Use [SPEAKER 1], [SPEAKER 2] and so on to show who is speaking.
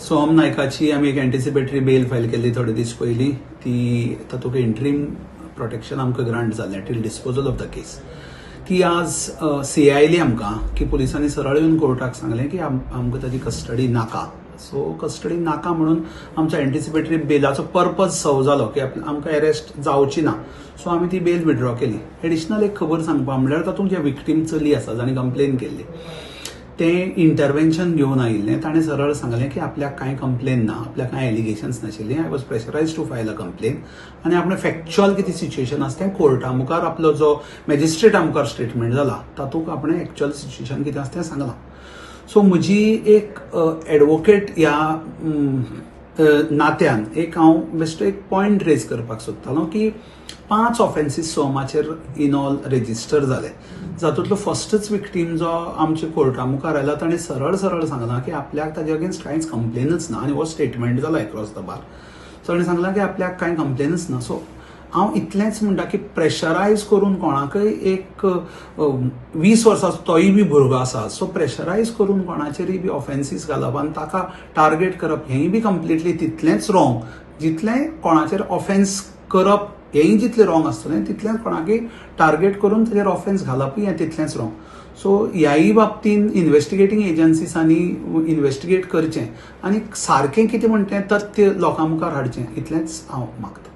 [SPEAKER 1] सोम नायकाची आमी एक एंटिसिपेटरी बेल फायल केल्ली थोडे दीस पयलीं. ती तातूंत इंट्रीम प्रोटेक्शन आमकां ग्रांट जालें till disposal of the case. ती आज सी आयली आमकां की पुलिसांनी सरळ येवन कोर्टाक सांगलें की आमकां ताजी कस्टडी नाका. सो कस्टडी नाका म्हणून आमचो एंटिसिपेटरी बेलाचो पर्पज सर्व जालो की आमकां अरेस्ट जावची ना. सो आमी ती बेल विड्रॉ केली. एडिशनल एक खबर सांगपा म्हणल्यार, तातूंत जे विक्टीम चली आसा, जाणी कंप्लेन केल्ली, तें इंटरवेन्शन घेवन आयिल्लें. ताणें सरळ सांगलें की आपल्याक कांय कंप्लेन ना, आपल्याक कांय एलिगेशन्स नाशिल्लीं, I was pressurised to file a complain. आनी आपणें फॅक्च्युअल कितें सिच्युएशन आसा तें कोर्टा मुखार, आपलो जो मॅजिस्ट्रेटा मुखार स्टेटमेंट जाला, तातूंत आपणें एक्च्युअल सिच्युएशन कितें आसा तें सांगलां. सो म्हजी एक एडवोकेट ह्या नात्यान एक हांव बेश्टो एक पॉयंट रेज करपाक सोदतालो की पांच ऑफेन्सीस सोमाचेर इन ऑल रेजिस्टर जाले, जातूंतलो फर्स्टच विक्टीम जो आमच्या कोर्टा मुखार आयला, ताणें सरळ सरळ सांगलां की आपल्याक ताजे अगेन्स्ट कांयच कंप्लेनच ना. आनी हो स्टेटमेंट जाला एक्रॉस the bar. सो ताणें सांगलां की आपल्याक कांय कंप्लेनच ना. सो हांव इतलेंच म्हणटा की प्रेशरायज करून कोणाकय, एक 20 वर्सांचो तोय बी भुरगो आसा, सो प्रेशरायज करून कोणाचेरूय बी ऑफेन्सीस घालप आनी ताका टार्गेट करप हेंय बी कंप्लिटली तितलेंच रॉंग. जितलें कोणाचेर ऑफेन्स करप हेंय जितलें रॉंग आसतलें, तितलेंच कोणाकय टार्गेट करून ताजेर ऑफेन्स घालपूय हें तितलेंच रॉंग. सो ह्याय बाबतीन इन्वेस्टिगेटींग एजन्सीसांनी इन्वेस्टिगेट करचें आनी सारकें कितें म्हणटा तें तथ्य लोकां मुखार हाडचें, इतलेंच हांव मागतां.